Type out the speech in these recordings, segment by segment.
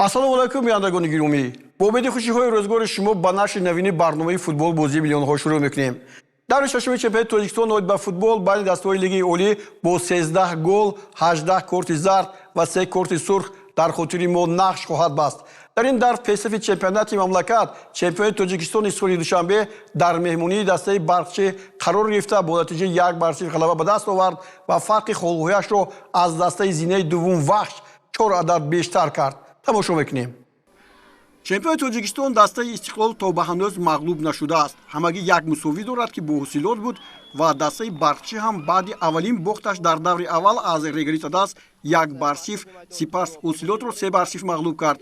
Ассалому алайкум, бинандагони гиромӣ. Бо умеди хушиҳои рӯзгори шумо ба нашри навини барномаи «Футбол: бозии миллионҳо» шурӯъ мекунем. Даври шашуми чемпионати Тоҷикистон оид ба футбол байни дастаҳои Лигаи Олӣ бо 13 гол, 18 корти зард ва се корти сурх дар хотири мо нақш хоҳад баст. Дар ин давр пешсафи чемпионати мамлакат, чемпиони Тоҷикистони соли Душанбе дар меҳмонии дастаи «Барқчӣ» қарор гирифта, бо натиҷаи 1-0 ғалаба ба даст овард ва фарқи холҳояшро аз дастаи зинаи дуввум «Вахш» чор адад бештар кард. Тамошо мекунем. Чемпиони Тоҷикистон, дастаи «Истиқлол», то ба ҳанӯз мағлуб нашудааст, ҳамагӣ як мусовӣ дорад, ки бо «Ҳосилот» буд, ва дастаи «Барқчӣ» ҳам баъди аввалин бохташ дар даври аввал аз «Регар ТадАЗ» 1-0, сипас «Ҳосилотро» 3-0 мағлуб кард,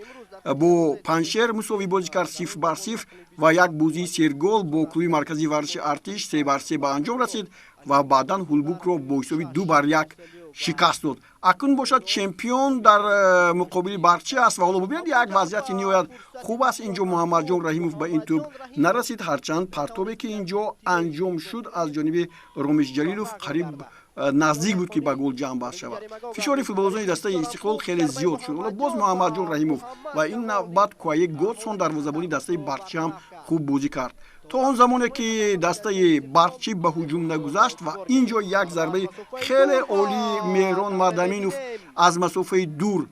бо «Панҷшер» мусовӣ бозӣ кард 0-0 ва як бозии сергол бо клуби марказии варзиши «Артиш» 3-3 ба анҷом расид ва баъдан «Ҳулбукро» бо ҳисоби 2-1 шикаст дод. Акнун бошад, чемпион дар муқобили «Барқчӣ» аст ва ҳоло бубинед, як вазъияти ниҳоят хуб аст. Инҷо Муҳаммадҷон Раҳимов ба ин тӯб нарасид, ҳарчанд партобе, ки инҷо анҷом шуд аз ҷониби Ромиш Ҷалилов, қариб наздик буд, ки ба гол ҷамъбаст шавад. Фишори футболбозони дастаи «Истиқлол» хеле зиёд шуд. Ҳоло боз Муҳаммадҷон Раҳимов ва ин навбат Куае Годсон, дарвозабони дастаи «Барқчӣ», ҳам хуб бозӣ кард то он замоне ки дастаи «Барқчӣ» ба ҳуҷум нагузашт. Ва ин ҷо як зарбаи хеле олии Меҳрон Мардаминов аз масофаи дур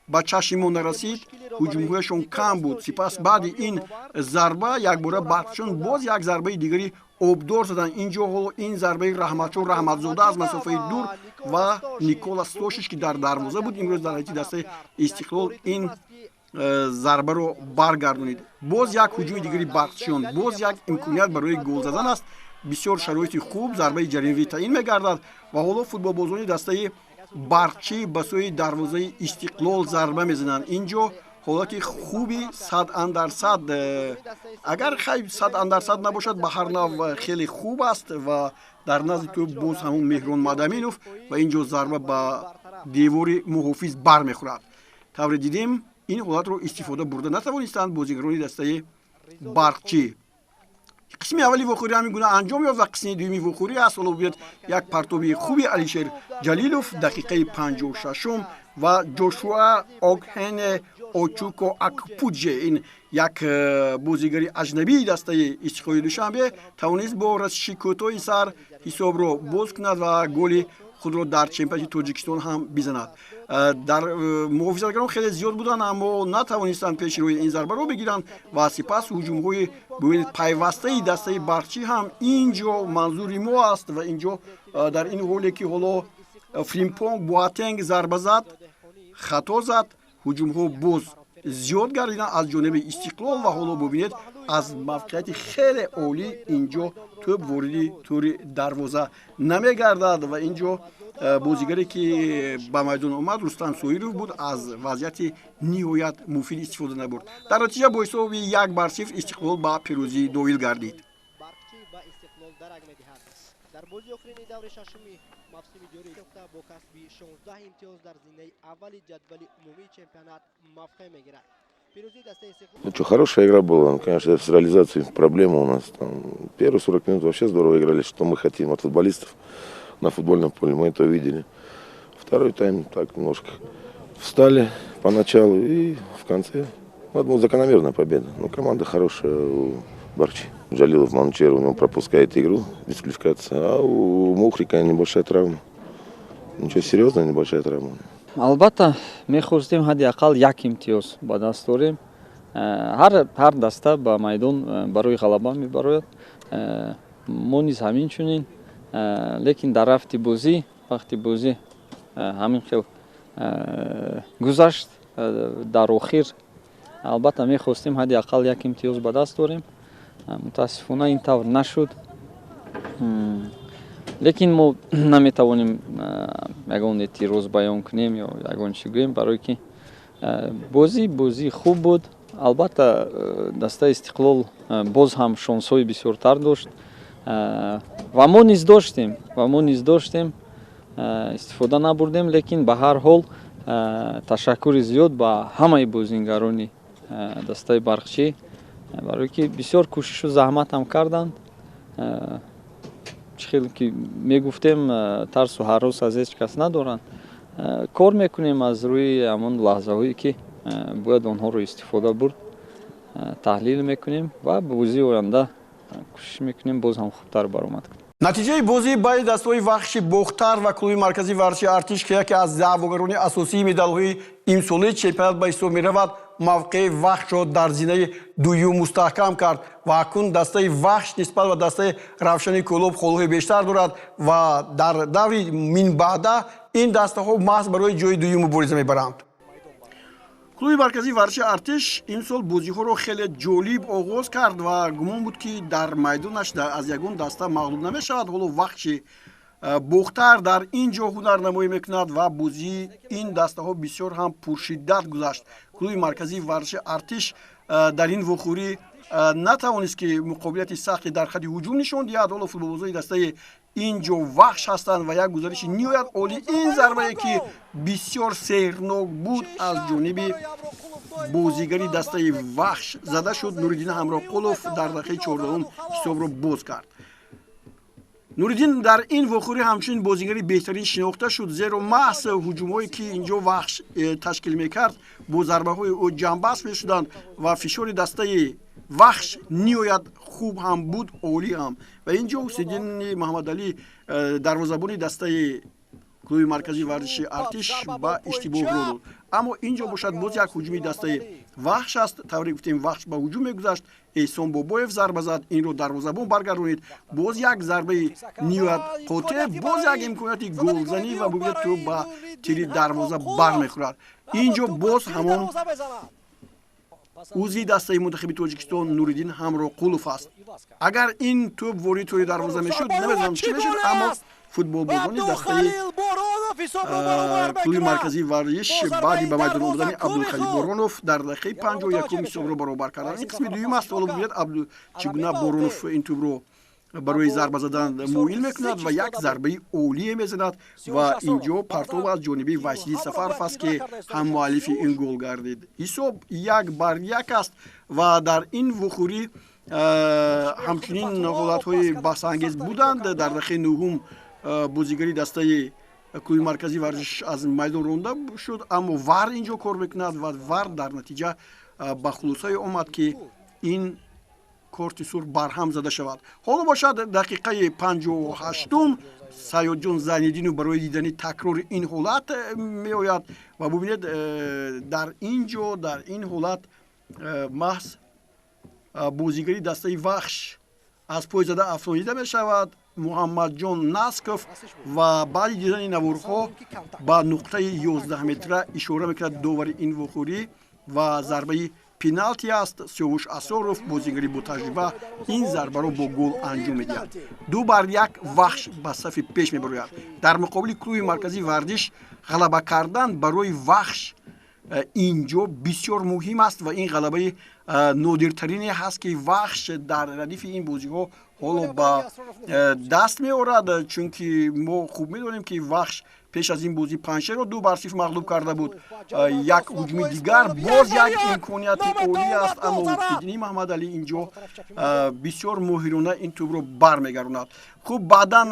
ба чашми мо нарасид. Ҳуҷумҳояшон кам буд. Сипас баъди ин зарба якбора барқчиён боз як зарбаи дигари обдор заданд. Ин ҷо ҳоло ин зарбаи Раҳматшон Раҳматзода аз масофаи дур ва Никола Стошич, ки дар дарвоза буд имрӯз дар ҳайати дастаи «Истиқлол», ин зарбаро баргардонид. Боз як ҳуҷуми дигари барқчиён, боз як имконият барои гол задан аст. Бисёр шароити хуб, зарбаи ҷаримавӣ таъин мегардад ва ҳоло футболбозони дастаи «Барқчӣ» ба сӯи дарвозаи «Истиқлол» зарба мезананд. Ин ҷо ҳолати хуби 100%, агар хай 100% набошад, ба ҳар нав хеле хуб аст ва дар назди тӯб боз ҳамун Меҳрон Мадаминов ва ин ҷо зарба ба девори муҳофиз бармехӯрад. Тавре дидем, ин ҳолатро истифода бурда натавонистанд бозигарони дастаи «Барқчӣ». Қисми аввали вохӯрӣ ҳамин гуна анҷом ёфт ва қисми дуюми вохӯрӣ аст. Ҳоло бубинед, як партоби хуби Алишер Ҷалилов, дақиқаи 56-ум, ва Ҷошуа Окхене Очуко Акпудже, ин як бозигари аҷнабии дастаи «Истиқлоли Душанбе», тавонист бо расиши кӯтоҳи сар ҳисобро боз кунад ва голи худро дар чемпионати Тоҷикистон ҳам бизанад. Дар муҳофизатгарон хеле зиёд буданд, аммо натавонистанд пеши рӯи ин зарбаро бигиранд. Ва сипас ҳуҷумҳои, бубинед, пайвастаи дастаи «Барқчӣ» ҳам ин ҷо манзури мо аст. Ва ин ҷо дар ин ҳоле ки ҳоло Фримпонг Буатенг зарба зад, хато зад, ҳуҷумҳо боз зиёд гардиданд аз ҷониби «Истиқлол». Ва ҳоло бубинед, аз мавқеияти хеле олӣ ин ҷо тӯб вориди тӯри дарвоза намегардад ва ин ҷо бозигаре, ки ба майдон омад, Рустам Соиров буд, аз вазъияти ниҳоят муфид истифода набурд. Дар натиҷа бо ҳисоби 1-0 «Истиқлол» ба пирӯзӣ доил гардид. Дар бозии охирини даври шашуми мавсими ҷорӣ бо касби 16 имтиёз дар зинаи аввали ҷадвали умумии чемпионат мавқеъ мегирад. Ну что, хорошая игра была. Конечно, с реализацией проблемы у нас. Там, первые 40 минут вообще здорово играли, что мы хотим от футболистов на футбольном поле, мы это увидели. Второй тайм так немножко встали поначалу и в конце, ну, это была закономерная победа. Но команда хорошая у «Барчи». Джалилов Манучер у него пропускает игру, дисквалификация, а у Мухрика небольшая травма. Ничего серьезного, небольшая травма. Албатта, мехостем ҳадди ақал як имтиёз ба даст орем. Ҳар даста ба майдон барои ғалаба мебарояд, мо низ ҳамин чунин, лекин дар рафти бозӣ, вақти бозӣ ҳамин хел гузашт. Дар охир, албатта, мехостем ҳадди ақал як имтиёз ба даст орем. Мутаассифона, ин тавр нашуд, лекин мо наметавонем ягон эътироз баён кунем ё ягон чӣ гӯем, барое ки бозӣ бозии хуб буд. Албатта, дастаи «Истиқлол» боз ҳам шонсҳои бисёртар дошт ва мо низ доштем, истифода набурдем. Лекин ба ҳар ҳол ташаккури зиёд ба ҳамаи бозингарони дастаи «Барқчӣ», барое ки бисёр кӯшишу заҳмат ҳам карданд. Чӣ хел ки мегуфтем, тарсу ҳарос аз ҳеҷ кас надоранд. Кор мекунем аз рӯи ҳамон лаҳзаҳое, ки Бояд онҳоро истифода бурд. Таҳлил мекунем ва ба бозии оянда кӯшиш мекунем боз ҳам хубтар баромад кунем. Натиҷаи бозии байни дастаҳои Вахши Бохтар ва клуби марказии варзиши Артиш, ки яке аз даъвогарони асосии медалҳои имсолаи чемпионат ба ҳисоб меравад, мавқеи Вахшро дар зинаи дуюм мустаҳкам кард ва акнун дастаи Вахш нисбат ба дастаи Равшани Кӯлоб холҳои бештар дорад ва дар даври минбаъда ин дастаҳо маҳз барои ҷои дуюм мубориза мебаранд. Клуби марказии варзиши Артиш имсол бозиҳоро хеле ҷолиб оғоз кард ва гумон буд, ки дар майдонаш аз ягон даста мағлуб намешавад. Ҳоло Вахши Бохтар дар ин ҷо ҳунарнамоӣ мекунад ва бозии ин дастаҳо бисёр ҳам пуршиддат гузашт. Клуби марказии варзиши Артиш дар ин вохӯрӣ натавонист, ки муқобилияти сахте дар хати ҳуҷум нишон диҳад. Ҳоло футболбозони дастаи ин ҷо Вахш ҳастанд ва як гузариши ниҳоят олӣ, ин зарбае ки бисёр сеҳрнок буд, аз ҷониби бозигари дастаи Вахш зада шуд. Нуриддин Ҳамроқулов дар дақиқаи 14-ум ҳисобро боз кард. Нуриддин дар ин вохӯрӣ ҳамчунин бозигари беҳтарин шинохта шуд, зеро маҳз ҳуҷумҳое ки инҷо Вахш ташкил мекард, бо зарбаҳои ӯ ҷамъбаст мешуданд ва фишори дастаи Вахш ниҳоят хуб ҳам буд, олӣ ҳам. Ва ин ҷо Ҳусайдини Муҳаммадалӣ, дарвозабони дастаи клуби марказии варзиши Артиш, ба иштибоҳ рӯ дод. Аммо ин ҷо бошад, боз як ҳуҷуми дастаи Вахш аст. Тавре гуфтем, Вахш ба ҳуҷум мегузашт. Эҳсон Бобоев зарба зад, инро дарвозабон баргардонид. Боз як зарбаи ниҳоят қотеъ, боз як имконияти голзанӣ ва бубинед, тӯб ба тири дарвоза бармехӯрад. Ин ҷо боз ҳамон узви дастаи мунтахаби Тоҷикистон Нуриддин Ҳамроқулов аст. Агар ин тӯб ворид тӯри дарвоза мешуд, намедонам чӣ мешуд, аммо футболбозони дастаи клуби марказии варзиш баъди ба майдон омадани Абдулхалил Боронов дар дақиқаи 51-ум ҳисобро баробар карданд. Ин қисми дуюм аст. Ҳоло бубинед, чӣ гуна Боронов ин тӯбро барои зарба задан муил мекунад ва як зарбаи олие мезанад ва инҷо партов аз ҷониби Василий Сафаров аст, ки ҳам муаллифи ин гол гардид. Ҳисоб 1-1 аст ва дар ин вухӯрӣ ҳамчунин ҳолатҳои баҳсангез буданд. Дар дақиқаи 9-ум бозигари дастаи клуби марказии варзиш аз майдон ронда шуд, аммо ВАР инҷо кор мекунад ва ВАР дар натиҷа ба хулосае омад, ки ин корти сурх барҳам зада шавад. Ҳоло бошад, дақиқаи 58-ум Саёдҷон Зайниддинов барои дидани такрори ин ҳолат меояд ва бубинед, дар ин ҷо, дар ин ҳолат маҳз бозигари дастаи Вахш аз пой зада афтонида мешавад, Муҳаммадҷон Насков, ва баъди дидани наворҳо ба нуқтаи 11 метра ишора мекунад довари ин вохӯрӣ ва зарбаи пеналти аст. Сиёвуш Асоров, бозигари ботаҷриба, ин зарбаро бо гол анҷом медиҳад. 2-1 Вахш ба сафи пеш мебарояд. Дар муқобили клуби марказии варзиш ғалаба кардан барои Вахш ин ҷо бисёр муҳим аст ва ин ғалабаи нодиртарине ҳаст, ки Вахш дар радифи ин бозиҳо ҳоло ба даст меорад, чунки мо хуб медонем, ки Вахш пеш аз ин бозӣ Панҷшерро 2-0 мағлуб карда буд. Як ҳуҷуми дигар, боз як имконияти олӣ аст, аммо Лутфиддини Маҳмадалӣ инҷо бисёр моҳирона ин тӯбро бармегардонад. Хуб, баъдан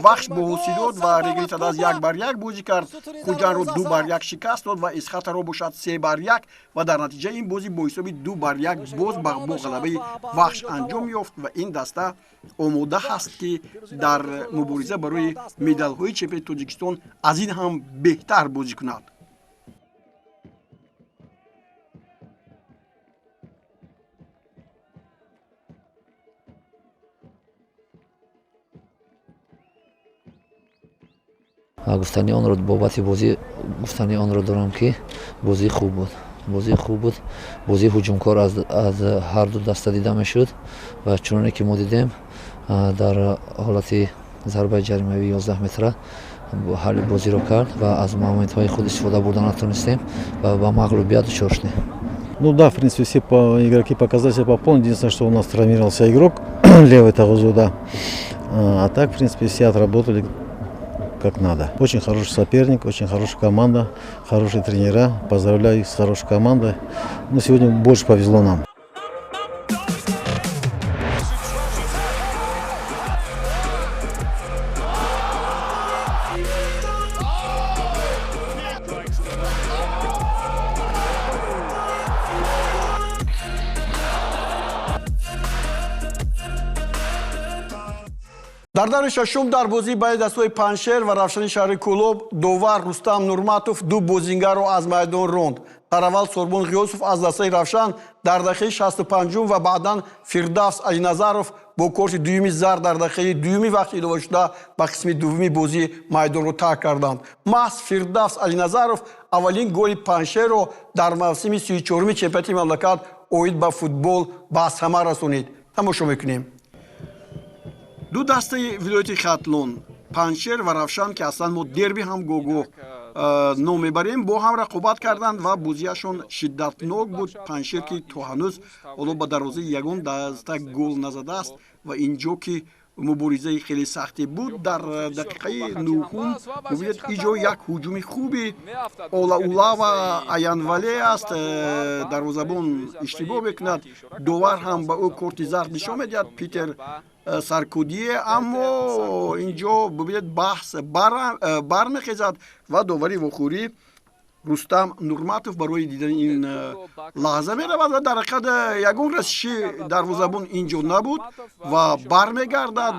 Вахш бо Ҳосилот ва Регри Тадаз 1-1 бозӣ кард, Хуҷанро 2-1 шикаст дод ва Исхатаро бошад 3-1 ва дар натиҷаи ин бозӣ бо ҳисоби 2-1 боз бо ғалабаи Вахш анҷом ёфт ва ин даста омода ҳаст, ки дар мубориза барои медалҳои чемпионати Тоҷикистон аз ин ҳам беҳтар бозӣ кунад. Гуфтани онро бобати бозӣ, гуфтани онро дорам, ки бозӣ хуб буд, бозии хуб буд, бозии ҳуҷумкор аз ҳарду даста дида мешуд ва чуноне ки мо дидем, дар ҳолати зарбаи ҷаримавии 11 метра ҳалли бозиро кард ва аз моментҳои худ истифода бурда натонистем ва ба мағлубият дучор шудем. Ну да, в принципе, все игроки показали себя по полной. Единственное, что у нас травмировался игрок, левый Тагузуда. А так, в принципе, все отработали как надо. Очень хороший соперник, очень хорошая команда, хорошие тренера. Поздравляю их с хорошей командой. Но сегодня больше повезло нам. Дар даври шашум дар бозии байни дастаҳои Панҷшер ва Равшани шаҳри Кӯлоб довар Рустам Нурматов ду бозингарро аз майдон ронд. Дар аввал Сорбон Ғиёсов аз дастаи Равшан дар дақиқаи 65-ум ва баъдан Фирдавс Алиназаров бо корти дуюми зард дар дақиқаи дуюми вақти иловашуда ба қисми дуввуми бозӣ майдонро тарк карданд. Маҳз Фирдавс Алиназаров аввалин голи Панҷшерро дар мавсими 34-уми чемпионати мамлакат оид ба футбол ба самар расонид. Тамошо мекунем. Ду дастаи вилояти Хатлон, Панҷшер ва Равшан, ки аслан мо дерби ҳам гоҳ-гоҳ ном мебарем, бо ҳам рақобат карданд ва бозиашон шиддатнок буд. Панҷшер, ки то ҳанӯз ҳоло ба дарвозаи ягон даста гол назадааст, ва инҷо ки муборизаи хеле сахте буд. Дар дақиқаи 9-ум бубинед, инҷо як ҳуҷуми хуби Олаулава Аянвале аст. Дарвозабон иштибоҳ мекунад, довар ҳам ба ӯ корти зард нишон медиҳад, Питер Саркудие. Аммо инҷо бубинед, баҳс бармехезад ва довари вохӯрӣ Рустам Нурматов барои дидани ин лаҳза меравад ва дар ҳақиқат ягон расиши дарвозабон инҷо набуд ва бармегардад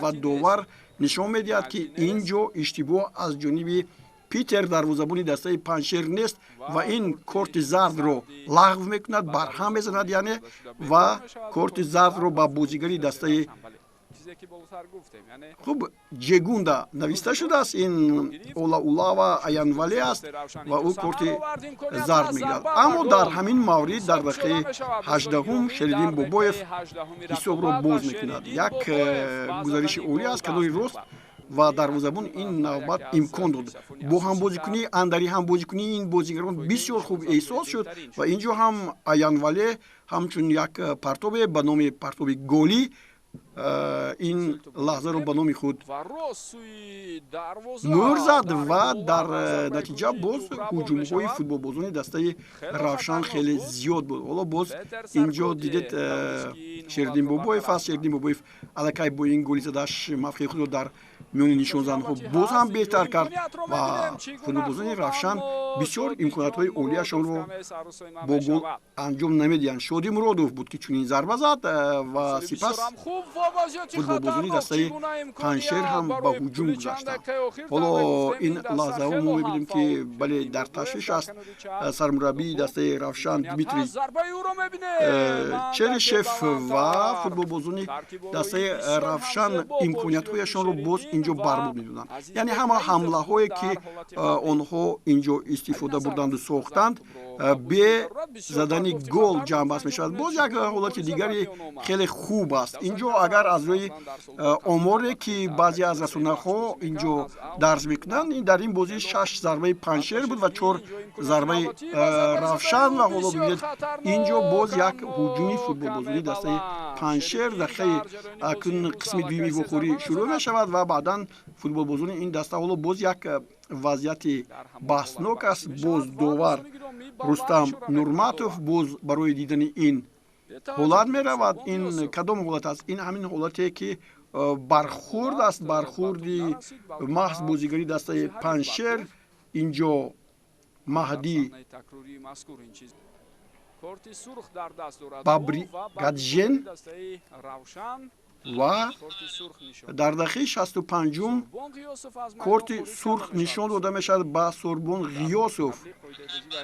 ва довар нишон медиҳад, ки инҷо иштибоҳ аз ҷониби Питер, дарвозабони дастаи Панҷшер, нест ва ин корти зардро лағв мекунад, барҳам мезанад, яъне, ва корти зардро ба бозигари дастаи хуб Ҷегунда нависта шудааст. Ин Олаулава Аянвале аст ва ӯ корти зард мегирад. Аммо дар ҳамин маврид дар дақиқаи 18-ум Шериддин Бобоев ҳисобро боз мекунад. Як гузариши олӣ аст канори рост ва дарвозабон ин навбат имкон дод. Бо ҳамбозикунии андари ҳамбозикунии ин бозигарон бисёр хуб эҳсос шуд ва инҷо ҳам Аянвале ҳамчун як партобе ба номи партоби голӣ ин лаҳзаро ба номи худ мӯр зад ва дар натиҷа боз ҳуҷумҳои футболбозони дастаи Равшан хеле зиёд буд. Ҳоло боз инҷо дидед, Шериддин Бобоев аст. Шериддин Бобоев аллакай бо ин голи задааш мавқеи худро дар миёни нишонзанҳо боз ҳам беҳтар кард ва футболбозони Равшан бисёр имкониятҳои олияшонро бо гол анҷом намедиҳанд. Шодӣ Муродов буд, ки чунин зарба зад ва сипас футболбозони дастаи Панҷшер ҳам ба ҳуҷум гузаштанд. Ҳоло ин лаҳзаҳо мо мебинем, ки бале, дар ташвиш аст сармураббии дастаи Равшан Дмитрий Черишев ва футболбозони дастаи Равшан имкониятҳояшонро боз инҷо барбод медоданд. Яъне ҳама ҳамлаҳое, ки онҳо инҷо истифода бурданду сохтанд, бе задани гол ҷамъбаст мешавад. Боз як ҳолати дигари хеле хуб аст инҷо. Агар аз рӯи оморе, ки баъзе аз расонаҳо инҷо дарҷ мекунанд, дар ин бозӣ шаш зарбаи Панҷшер буд ва чор зарбаи Равшан. Ва ҳоло бибинед, инҷо боз як ҳуҷуми футболбозони дастаи Панҷшер. Дақиқаи акнун қисми дуюми вохӯрӣ шурӯъ мешавад ва баъдан футболбозони ин даста, ҳоло боз як вазъияти баҳснок аст. Боз довар Рустам Нурматов боз барои дидани ин ҳолат меравад. Ин кадом ҳолат аст? Ин ҳамин ҳолате, ки бархурд аст, бархурди маҳз бозигари дастаи Панҷшер инҷо Маҳдӣ Бабри Гаджен ва дар дақиқаи 65-ум корти сурх нишон дода мешавад ба Сорбон Ғиёсов.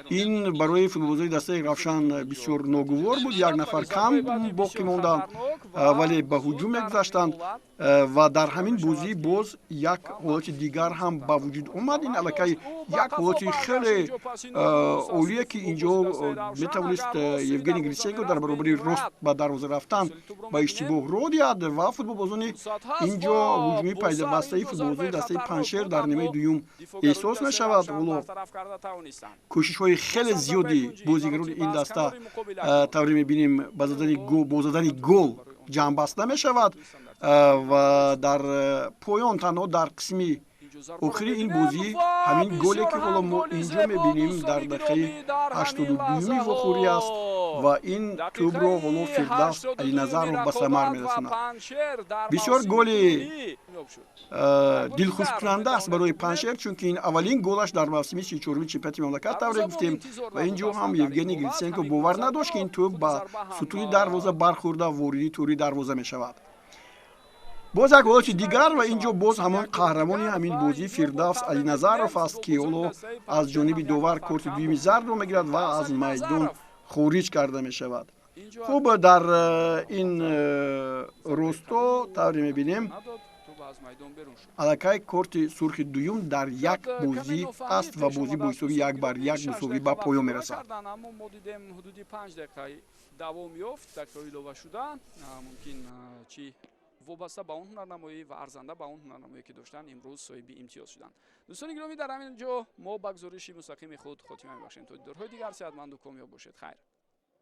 Ин барои футболбозони дастаи Равшан бисёр ногувор буд, як нафар кам боқӣ монданд, вале ба ҳуҷум мегузаштанд. Ва дар ҳамин бозӣ боз як ҳолати дигар ҳам ба вуҷуд омад. Ин аллакай як ҳолати хеле олие, ки инҷо метавонист Евгений Грисенко дар баробари рост ба дарвоза рафтан ба иштибоҳ роҳ диҳад. Ва футболбозони инҷо ҳуҷуми пайдабастаи футболбозони дастаи Панҷшер дар нимаи дуюм эҳсос мешавад. Ҳоло кӯшишҳои хеле зиёди бозигарони ин даста, тавре мебинем, бо задани гол ҷамъбаст намешавад ва дар поён танҳо дар қисми охири ин бозӣ ҳамин голе, ки ҳоло мо инҷо мебинем, дар дақиқаи 82-юми вохӯрӣ аст ва ин тӯбро ҳоло Фирдавс Алиназаров ба самар мерасонад. Бисёр голи дилхушкунанда аст барои Панҷшер, чунки ин аввалин голаш дар мавсими 34-уми чемпионати мамлакат, тавре гуфтем. Ва ин ҷо ҳам Евгений Грисенко бовар надошт, ки ин тӯб ба сутуни дарвоза бархӯрда, вориди тӯри дарвоза мешавад. Боз як ҳолати дигар, ва ин ҷо боз ҳамон қаҳрамони ҳамин бозӣ Фирдавс Алиназаров аст, ки ҳоло аз ҷониби довар корти дуюми зардро мегирад ва аз майдон хориҷ карда мешавад. Хуб, дар ин росто тавре мебинем, аллакай корти сурхи дуюм дар як бозӣ аст ва бозӣ бо ҳисоби 1-1 мусовӣ ба поён мерасад. Мо дидем, ҳудуди 5 дақиқа давом ёфт, дақиқаҳои иловашуда мумкин чӣ вобаста ба он ҳунарнамоӣ ва арзанда ба он ҳунарнамоӣ, ки доштанд, имрӯз соҳиби имтиёз шуданд. Дӯстони гиромӣ, дар ҳамин ҷо мо ба гузориши мустақими худ хотима мебахшем. То дидорҳои дигар сеҳатманду комёб бошед. Хайр.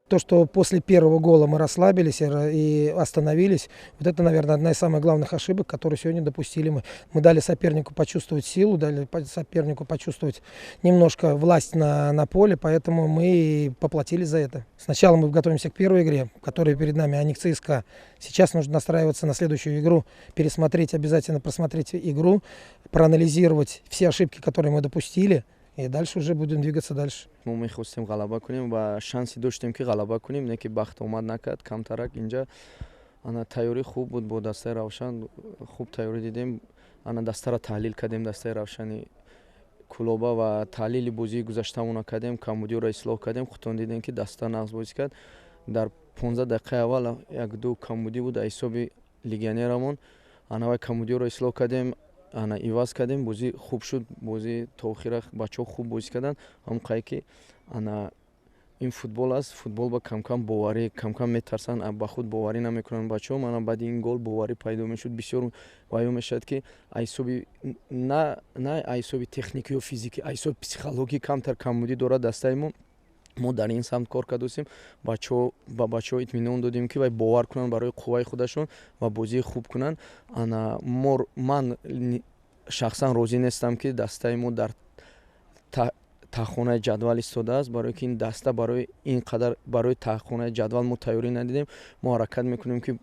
То, что после первого гола мы расслабились и остановились, вот это, наверное, одна из самых главных ошибок, которую сегодня допустили мы. Мы дали сопернику почувствовать силу, дали сопернику почувствовать немножко власть на поле, поэтому мы и поплатились за это. Сначала мы готовимся к первой игре, которая перед нами, а не к ЦСКА. Сейчас нужно настраиваться на следующую игру, пересмотреть, обязательно просмотреть игру, проанализировать все ошибки, которые мы допустили, и дальше уже будем двигаться дальше. Мо мехостем ғалаба кунем ва шансе доштем, ки ғалаба кунем, не ки бахт омад накард камтарак. Инҷа ана тайёрӣ хуб буд, бо дастаи Равшан хуб тайёрӣ дидем, ана дастаро таҳлил кардем, дастаи Равшани Кулоба, ва таҳлили бозии гузаштамона кардем, камбудиёро ислоҳ кардем. Худтон дидем, ки даста нағз бозӣ кард. Дар 15 дақиқаи аввал як-ду камбудӣ буд аз ҳисоби легионерамон, ана вай камбудиёро ислоҳ кардем, ана иваз кардем, бозӣ хуб шуд. Бозӣ то охира бачаҳо хуб бозӣ карданд. Ҳамон қайд, ки ана ин футбол аст, футбол ба камкам боварӣ, камкам метарсанд, ба худ боварӣ намекунанд бачаҳо. Мана баъди ин гол боварӣ пайдо мешуд бисёр. Ваё мешавад, ки аз ҳисоби на аз ҳисоби техникӣ ё физикӣ, аз ҳисоби психологӣ камтар камбудӣ дорад дастаи мо. Мо дар ин самт кор кардастем, бачаҳо ба бачаҳо итминон додем, ки вай бовар кунанд барои қувваи худашон ва бозии хуб кунанд. Ана ман шахсан розӣ нестам, ки дастаи мо дар таҳхонаи ҷадвал истодааст, барое ки ин даста барои ин қадар барои таҳхонаи ҷадвал мо тайёрӣ надидем. Мо ҳаракат мекунем, ки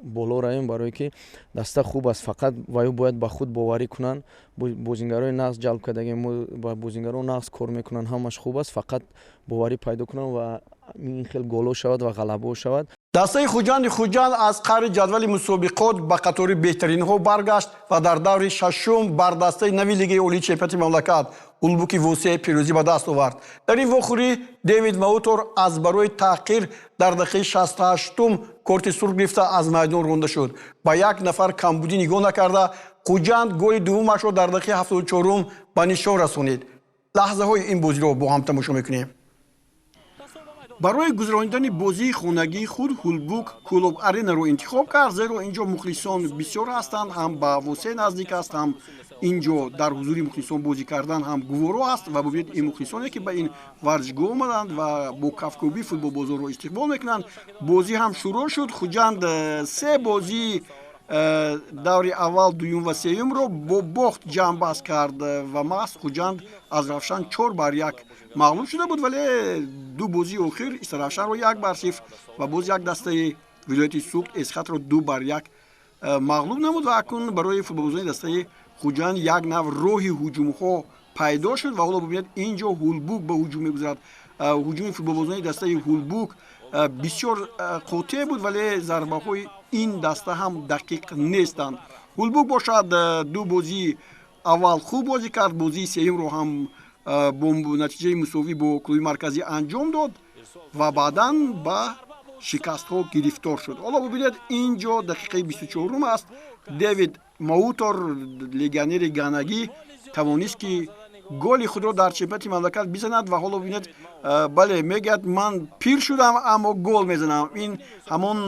боло равем, барое ки даста хуб аст, фақат ваё бояд ба худ боварӣ кунанд. Бозингарои нағз ҷалб кардагем, бозингаро нағз кор мекунанд, ҳамаш хуб аст, фақат боварӣ пайдо кунанд ва ин хел голҳо шавад ва ғалабаҳо шавад. Дастаи Хуҷанди Хуҷанд аз қаъри ҷадвали мусобиқот ба қатори беҳтаринҳо баргашт ва дар даври шашум бар дастаи нави Лигаи олии чемпионати мамлакат Ҳулбуки Восеъ пирӯзӣ ба даст овард. Дар ин вохӯрӣ Дэвид Маутор аз барои таҳқир дар дақиқаи 68-ум корти сурх гирифта, аз майдон ронда шуд. Ба як нафар камбудӣ нигоҳ накарда, Хуҷанд голи дуввумашро дар дақиқаи 74-ум ба нишон расонид. Лаҳзаҳои ин бозиро бо ҳам тамошо мекунем. Барои гузаронидани бозии хонагии худ Ҳулбук Кӯлоб Аренаро интихоб кард, зеро ин ҷо мухлисон бисёр ҳастанд, ҳам ба Восеъ наздик аст, ҳам ин ҷо дар ҳузури мухлисон бозӣ кардан ҳам гуворо аст. Ва бубинед, ин мухлисоне, ки ба ин варзишгоҳ омаданд ва бо кафкӯбӣ футболбозонро истиқбол мекунанд. Бозӣ ҳам шурӯъ шуд. Хуҷанд се бозии даври аввал, дуюм ва сеюмро бо бохт ҷамъбаст кард ва маҳз Хуҷанд аз Равшан 4-1 мағлуб шуда буд, вале ду бозии охир Истаравшанро 1-0 ва боз як дастаи вилояти Суғд, Эсхатро 2-1 мағлуб намуд. Ва акнун барои футболбозони дастаи Хуҷанд як нав роҳи ҳуҷумҳо пайдо шуд. Ва ҳоло бубинед, ин ҷо Ҳулбук ба ҳуҷум мегузарад. Ҳуҷуми футболбозони дастаи Ҳулбук бисёр қотеъ буд, вале зарбаҳои ин даста ҳам дақиқ нестанд. Ҳулбук бошад, ду бозии аввал хуб бозӣ кард, бозии сеюмро ҳам бо натиҷаи мусовӣ бо клуби Марказӣ анҷом дод ва баъдан ба шикастҳо гирифтор шуд. Ҳоло бубинед, ин ҷо дақиқаи 24-ум аст. Дэвид Маутор, легионери ганагӣ, тавонист, ки голи худро дар чемпионати мамлакат бизанад. Ва ҳоло бубинед, бале, мегӯяд: «Ман пир шудам, аммо гол мезанам». Ин ҳамон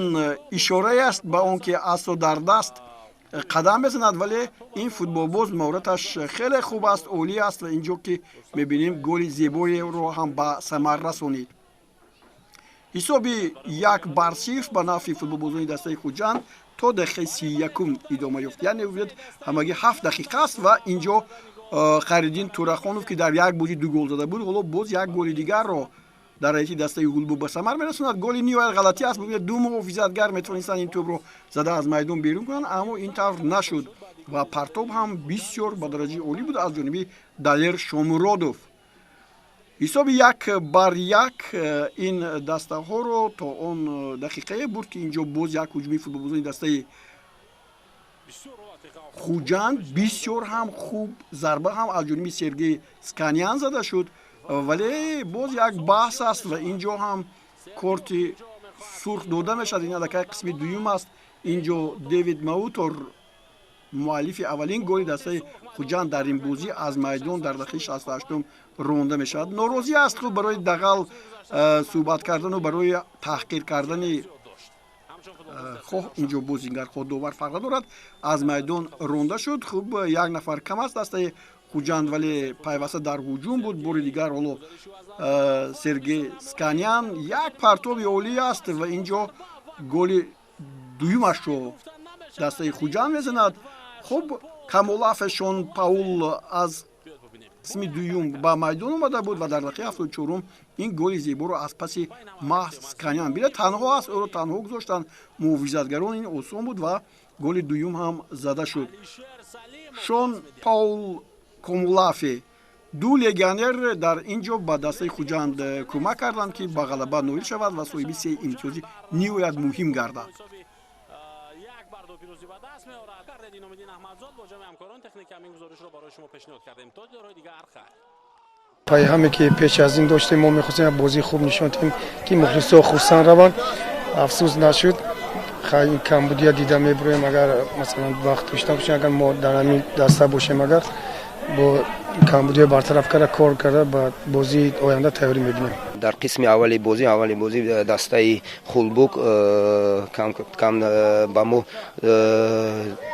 ишорае аст ба он ки асо дар даст қадам мезанад, вале ин футболбоз маҳораташ хеле хуб аст, олӣ аст. Ва ин ҷо ки мебинем, голи зебоеро ҳам ба самар расонид. Ҳисоби 1-0 ба нафъи футболбозони дастаи Хуҷанд то дақиқаи 31-ум идома ёфт, яъне бубинед, ҳамагӣ 7 дақиқа аст. Ва ин ҷо Хайриддин Турахонов, ки дар як бозӣ ду гол зада буд, ҳоло боз як голи дигарро дар ҳайати дастаи Ҳулбук ба самар мерасонад. Голи ниҳоят ғалатӣ аст. Бубинед, ду муҳофизатгар метавонистанд ин тӯбро зада аз майдон берун кунанд, аммо ин тавр нашуд ва партоб ҳам бисёр ба дараҷаи олӣ буд аз ҷониби Далер Шомуродов. Ҳисоби 1-1 ин дастаҳоро то он дақиқае бурд, ки ин ҷо боз як ҳуҷуми футболбозони дастаи Хуҷанд. Бисёр ҳам хуб зарба ҳам аз ҷониби Сергей Сканян зада шуд, вале боз як баҳс аст ва ин ҷо ҳам корти сурх дода мешавад. Ин аллакай қисми дуюм аст. Ин ҷо Дэвид Маутор, муаллифи аввалин голи дастаи Хуҷанд дар ин бозӣ, аз майдон дар дақиқаи 68 ронда мешавад. Норозӣ аст, хуб, барои дағал суҳбат кардану барои таҳқир кардани хоҳ инҷо бозингар, хоҳ довар, фарқ надорад, аз майдон ронда шуд. Хуб, як нафар кам аст дастаи Хуҷанд, вале пайваста дар ҳуҷум буд. Бори дигар ҳоло Сергей Сканян, як партоби олӣ аст ва инҷо голи дуюмашро дастаи Хуҷанд мезанад. Хуб, Камолафе Шон Паул аз қисми дуюм ба майдон омада буд ва дар дақиқаи 74 ин голи зеборо аз паси маҳз Сканян бина, танҳо аст, ӯро танҳо гузоштанд муҳофизатгарон, ин осон буд ва голи дуюм ҳам зада шуд. Шон Паул Комулафе, ду легионер дар ин ҷо ба дастаи Хуҷанд кӯмак карданд, ки ба ғалаба ноил шавад ва соҳиби се имтиёзи ниҳоят муҳим гардад. Пайҳаме ки пеш аз ин доштем, мо мехостем як бозии хуб нишон диҳем, ки мухлисо хурсанд раванд. Афсӯс, нашуд. Ин камбудия дида мебуроем. Агар, масалан, вақт дошта бошем, агар мо дар ҳамин даста бошем, агар бо камбудия бартараф карда, кор карда, ба бозии оянда тайёрӣ мебинем. Дар қисми аввали бозӣ дастаи Хулбук кам ба мо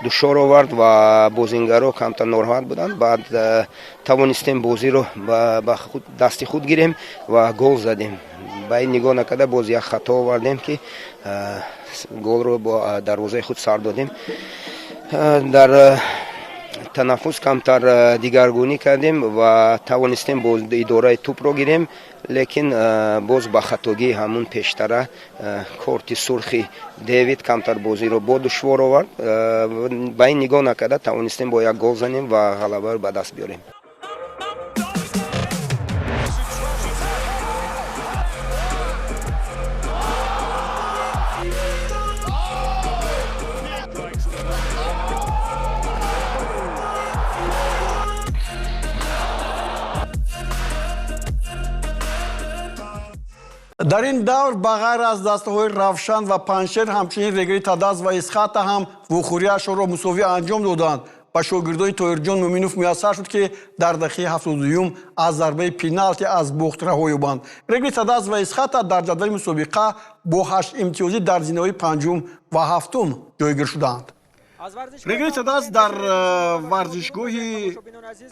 душвор овард ва бозингаро камтар нороҳат буданд. Баъд тавонистем бозиро ба дасти худ гирем ва гол задем. Ба ин нигоҳ накарда, боз як хато овардем, ки голро бо дарвозаи худ сар додем. Дар танаффус камтар дигаргунӣ кардем ва тавонистем боз идораи тӯпро гирем, лекин боз ба хатогии ҳамун пештара корти сурхи Дэвид камтар бозиро бо душвор овард. Ба ин нигоҳ накарда, тавонистем бо як гол занем ва ғалабаро ба даст биёрем. Дар ин давр ба ғайр аз дастаҳои Равшан ва Панҷшер, ҳамчунин Регри Тадаз ва Исхата ҳам вохӯрияшонро мусовӣ анҷом доданд. Ба шогирдони Тоҳирҷон Муъминов муяссар шуд, ки дар дақиқаи 72 аз зарбаи пеналти аз бохт раҳо ёбанд. Регри Тадаз ва Исхата дар ҷадвали мусобиқа бо 8 имтиёзӣ дар зинаҳои панҷум ва ҳафтум ҷойгир шуданд. Регри Тадаз дар варзишгоҳи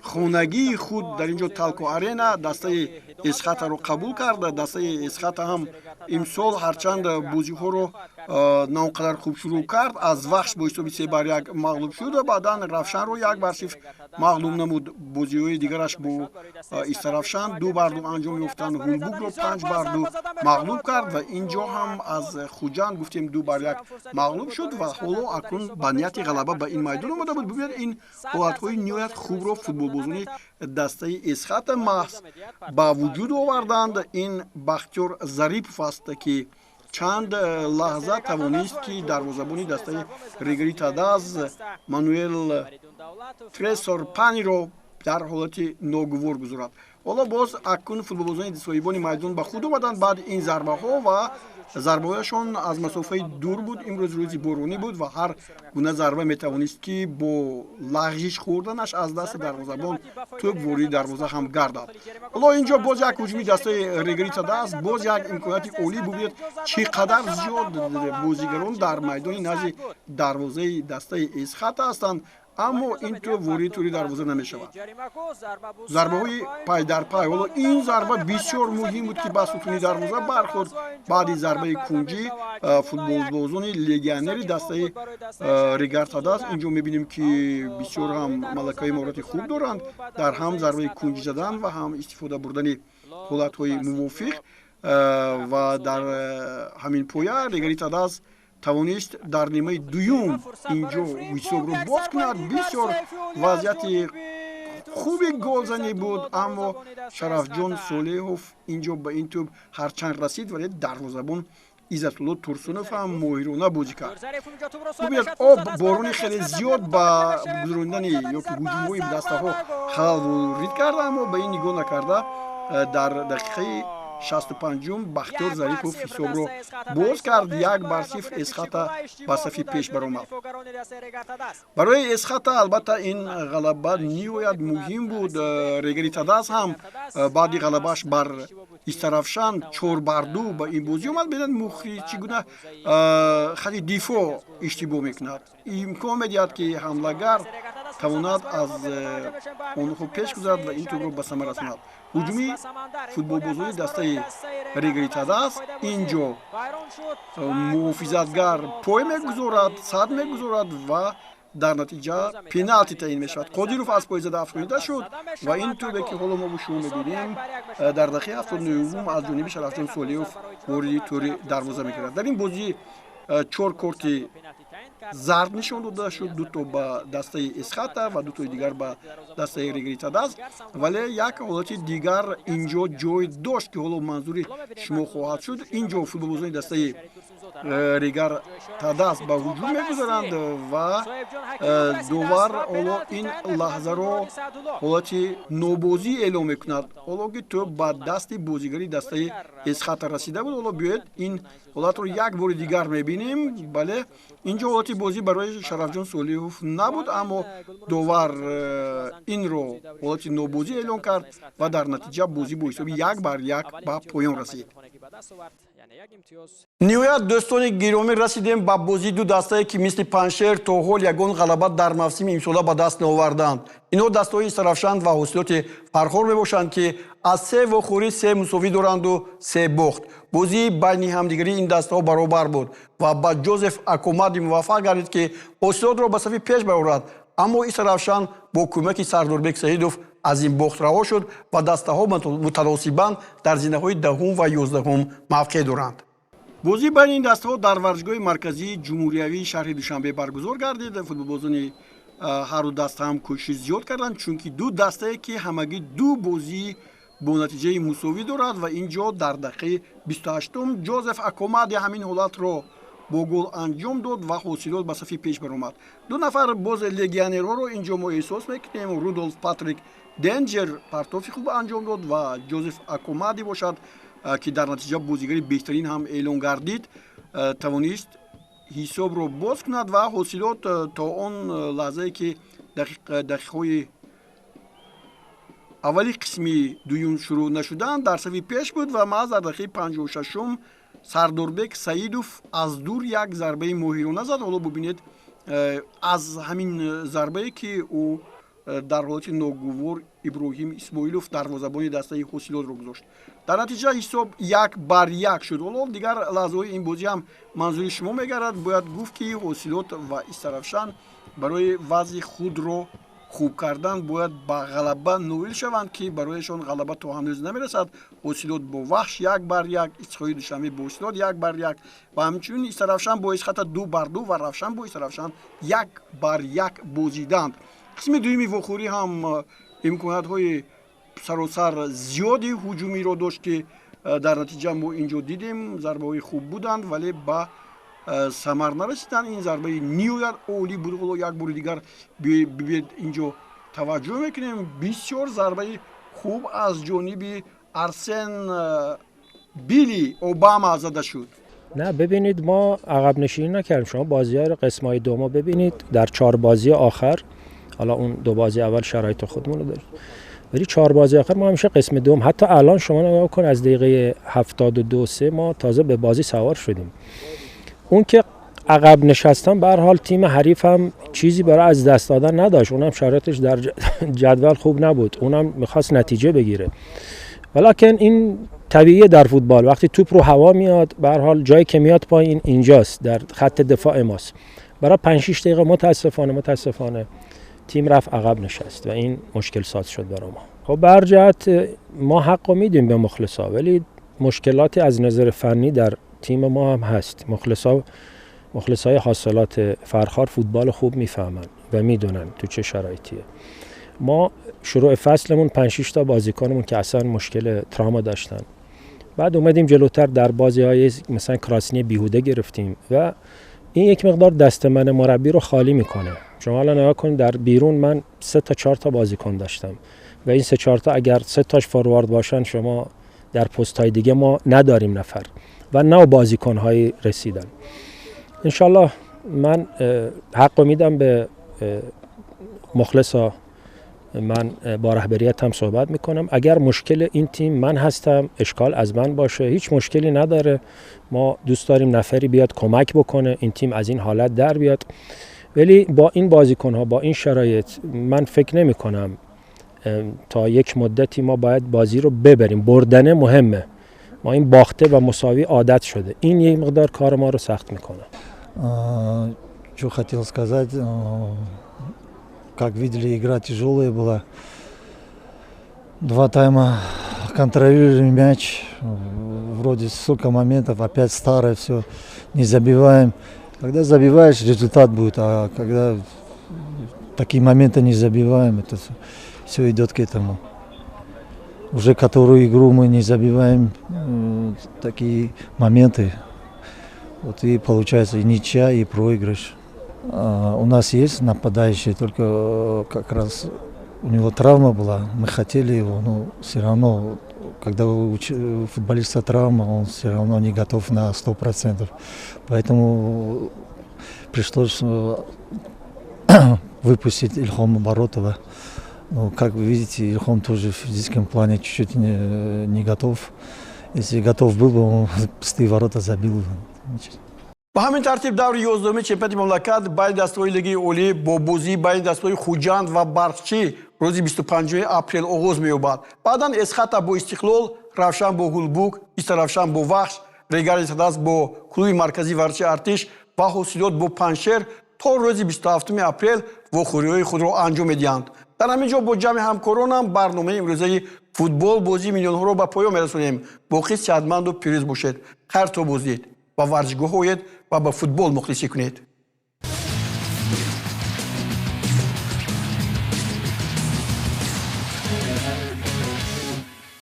хонагии худ дар ин ҷо Талко Арена дастаи Исхатаро қабул кард. Дастаи Исхата ҳам имсол ҳарчанд бозиҳоро на он қадар хуб шурӯъ кард, аз Вахш бо ҳисоби 3-1 мағлуб шуд ва баъдан Равшанро 1-0 мағлуб намуд. Бозиҳои дигараш бо Истаравшан 2-2 анҷом ёфтанд. Ҳулбукро 5-2 мағлуб кард ва ин ҷо ҳам аз Хуҷанд гуфтем 2-1 мағлуб шуд ва ҳоло акнун ба нияти ғалаба ба ин майдон омада буд. Бибинед, ин ҳолатҳои ниҳоят хубро футболбозони дастаи Исхата маҳз ба вуҷуд оварданд. Ин Бахтиёр Зарипов аст, ки чанд лаҳза тавонист, ки дарвозабони дастаи Регри Тадаз Мануэл Тресор Паниро дар ҳолати ногувор гузорад. Ҳоло боз акнун футболбозони соҳибони майдон ба худ омаданд баъди ин зарбаҳо ва зарбаҳояшон аз масофаи дур буд. Имрӯз рӯзи боронӣ буд ва ҳар гуна зарба метавонист, ки бо лағжиш хӯрданаш аз дасти дарвозабон тӯб вориди дарвоза ҳам гардад. Ҳоло ин ҷо боз як ҳуҷуми дастаи Регри Тадаз, боз як имконияти олӣ. Бубинед, чӣ қадар зиёд бозигарон дар майдони назди дарвозаи дастаи Исхата ҳастанд, аммо ин тӯб вориди тӯри дарвоза намешавад. Зарбаҳои пай дар пай. Ҳоло ин зарба бисёр муҳим буд, ки ба сутуни дарвоза бархӯрд. Баъди зарбаи кунҷӣ футболбозони легионери дастаи Регар Тадаз, инҷо мебинем, ки бисёр ҳам малакаи маҳорати хуб доранд дар ҳам зарбаи кунҷӣ задан ва ҳам истифода бурдани ҳолатҳои мувофиқ ва дар ҳамин поя Регри Тадаз тавонист дар нимаи дуюм инҷо ҳисобро боз кунад. Бисёр вазъияти хуби голзанӣ буд, аммо Шарафҷон Солеҳов инҷо ба ин тӯб ҳарчанд расид, вале дарвозабон Иззатулло Турсунов ҳам моҳирона бозӣ кард. Бубинед, об, борони хеле зиёд ба гузарондани ёки ҳуҷумҳои дастаҳо халал ворид карда, аммо ба ин нигоҳ накарда, дар дақиқаи 65-ум Бахтиёр Зарипов ҳисобро боз кард. 1-0 Эсхата ба сафи пеш баромад. Барои Эсхата, албатта, ин ғалаба ниҳоят муҳим буд. Регари Тадас ҳам баъди ғалабааш бар Истаравшан 4-2 ба ин бозӣ омад. Бинед, Мухри чӣ гуна хати дифоъ иштибоҳ мекунад, имкон медиҳад, ки ҳамлагар тавонад аз онҳо пеш гузарад ва ин тӯбро ба самар расонад. Ҳуҷуми футболбозони дастаи Регари Тадас, ин ҷо муҳофизатгар пой мегузорад, сад мегузорад ва дар натиҷа пеналти таъин мешавад. Қодиров аз пой зада афтонида шуд ва ин тӯбе, ки ҳоло мо шумо мебинем, дар дақиқаи 79-ум аз ҷониби Шарафҷон Солиев вориди тӯри дарвоза мекардад. Дар ин бозӣ чор корти зард нишон дода шуд: дуто ба дастаи Эсхата ва дутои дигар ба дастаи Регари Тадас. Вале як ҳолати дигар инҷо ҷой дошт, ки ҳоло манзури шумо хоҳад шуд. Инҷо футболбозони дастаи Регар Тадас ба ҳуҷум мегузаранд ва довар ҳоло ин лаҳзаро ҳолати нобозӣ эълон мекунад, ҳоло ки тӯб ба дасти бозигари дастаи Эсхата расида буд. Ҳоло биёед, ин ҳолатро як бори дигар мебинем. Бале, инҷо ҳолати бозӣ барои Шарафҷон Солиҳов набуд, аммо довар инро ҳолати нобозӣ эълон кард ва дар натиҷа бозӣ бо ҳисоби 1-1 ба поён расид. Ниҳоят, дӯстони гиромӣ, расидем ба бозии ду дастае, ки мисли Паншер то ҳол ягон ғалаба дар мавсими имсола ба даст наоварданд. Инҳо дастаҳои Истаравшан ва Ҳосилоти Фархор мебошанд, ки аз се вохӯрӣ се мусовӣ доранду се бохт. Бозии байни ҳамдигарии ин дастаҳо баробар буд ва ба Ҷозеф Акомади муваффақ гардид, ки Ҳосилотро ба сафи пеш барорад, аммо Истаравшан бо кӯмаки Сардорбек Саидов аз ин бохт раҳо шуд ва дастаҳо мутаносибан дар зинаҳои даҳум ва 11-ум мавқеъ доранд. Бозии байни ин дастаҳо дар варзишгоҳи марказии ҷумҳуриявии шаҳри Душанбе баргузор гардид. Футболбозони ҳарду даста ҳам кӯшиши зиёд карданд, чунки ду дастае, ки ҳамагӣ ду бозӣ бо натиҷаи мусовӣ дорад. Ва ин ҷо дар дақиқаи 28-ум Ҷозеф Акомади ҳамин ҳолатро бо гол анҷом дод ва Ҳосилот ба сафи пеш баромад. Ду нафар боз легионерҳоро ин ҷо мо эҳсос мекунем. Рудолф Патрик Денҷер партофи хуб анҷом дод ва Ҷозеф Акомади бошад, ки дар натиҷа бозигари беҳтарин ҳам эълон гардид, тавонист ҳисобро боз кунад. Ва Ҳосилот то он лаҳзае, ки дақиқаҳои аввали қисми дуюм шурӯъ нашуданд, дар сафи пеш буд ва маҳз дар дақиқаи 56-ум Сардорбек Саидов аз дур як зарбаи моҳирона зад. Ҳоло бубинед, аз ҳамин зарбае, ки ӯ дар ҳолати ногувор Иброҳим Исмоилов, дарвозабони дастаи Ҳосилотро гузошт. Дар натиҷа ҳисоб 1-1 шуд. Ҳоло дигар лаҳзаҳои ин бозӣ ҳам манзури шумо мегардад. Бояд гуфт, ки Ҳосилот ва Истаравшан барои вазъи худро хуб кардан бояд ба ғалаба ноил шаванд, ки барояшон ғалаба то ҳанӯз намерасад. Ҳосилот бо Вахш 1-1, Истиқлоли Душанбе бо Ҳосилот 1-1 ва ҳамчунин Истаравшан бо Исхата 2-2 ва Равшан бо Истаравшан 1-1 бозиданд. Қисми дуюми вохӯрӣ ҳам имкониятҳои саросар зиёди ҳуҷумиро дошт, ки дар натиҷа мо ин ҷо дидем, зарбаҳои хуб буданд, вале ба самар нарасиданд. Ин зарбаи ниҳоят олӣ буд. Ҳоло як бори дигар бибед, ин ҷо таваҷҷӯҳ мекунем, бисёр зарбаи хуб аз ҷониби Арсен Били Обама зада шуд. نه، ببینید، ما عقب نشینی نکردیم. شما بازی های قسم های دوما ببینید، در چهار بازی آخر، حالا اون دو بازی اول شرایط خودمون رو داریم، ولی چهار بازی آخر ما همیشه قسم دوم. حتی الان شما نگاه کن، از دقیقه 72 3 ما تازه به بازی سوار شدیم. اون که عقب نشستن، به هر حال تیم حریف هم چیزی برای از دست دادن نداشت، اونم شرایطش در جدول خوب نبود، اونم میخواست نتیجه بگیره. ولیکن این طبیعیه در فوتبال، وقتی توپ رو هوا میاد، به هر حال جایی که میاد پایین اینجاست، در خط دفاع ماست. برای 5 6 دقیقه متاسفانه تیم رفت عقب نشست و این مشکل ساز شد برای ما. خب، به هر جهت ما حق میدیم به مخلصا، ولی مشکلاتی از نظر فنی در تیم ما هم هست. مخلصای حاصلات فرخار فوتبال خوب میفهمن و میدونن تو چه شرایطیه. ما شروع فصلمون 5 6 تا بازیکنمون که اصلا مشکل تراما داشتن، بعد اومدیم جلوتر در بازی‌های مثلا کراسینی بیهوده گرفتیم و این یک مقدار دست من مربی رو خالی میکنه. شما الان نگاه کن، در بیرون من 3 تا 4 تا بازیکن داشتم و این 3 4 تا اگر 3 تاش فوروارد باشن، شما در پست‌های دیگه ما نداریم نفر و نه بازیکن‌های رسیدن. انشالله من حق میدم به مخلصا، من با رهبریت هم صحبت میکنم. اگر مشکل این تیم من هستم، اشکال از من باشه، هیچ مشکلی نداره. ما دوست داریم نفری بیاد کمک بکنه این تیم از این حالت در بیاد، ولی با این بازیکن‌ها، با این شرایط، من فکر نمی کنم تا یک مدتی ما باید بازی رو ببریم. بردن مهمه، ما این باخته و مساوی عادت شده، این یک مقدار کار ما رو سخت میکنه. Что хотел сказать, как видели, игра тяжелая была. Два тайма контролировали мяч, вроде столько моментов, опять старое все, не забиваем. Когда забиваешь, результат будет, а когда такие моменты не забиваем, это все идет к этому. Уже которую игру мы не забиваем, такие моменты, вот и получается и ничья, и проигрыш. У нас есть нападающий, только как раз у него травма была, мы хотели его, но все равно, когда у футболиста травма, он все равно не готов на 100%. Поэтому пришлось выпустить Ильхома Баротова. Ну, как вы видите, Ильхом тоже в физическом плане чуть-чуть не готов. Если готов был бы, он пустые ворота забил бы. Ба ҳамин тартиб даври 11-уми чемпионати мамлакат байни дастаҳои Лигаи Олӣ бо бозии байни дастаҳои Хуҷанд ва Барқчӣ рӯзи 25 апрел оғоз меёбад. Баъдан Эсхата бо Истиқлол, Равшан бо Ҳулбук, Истаравшан бо Вахш, Регари Садаст бо клуби марказии варзиши Артиш ва Ҳосилот бо Панҷшер то рӯзи 27 апрел вохӯриҳои худро анҷом медиҳанд. Дар ҳамин ҷо бо ҷамъи ҳамкоронам барномаи имрӯзаи футбол бозии миллионҳоро ба поён мерасонем. Боқӣ сеҳатманду пирӯз бошед. Хайр то боздид. Ба варзишгоҳ оед ва ба футбол мухлисӣ кунед.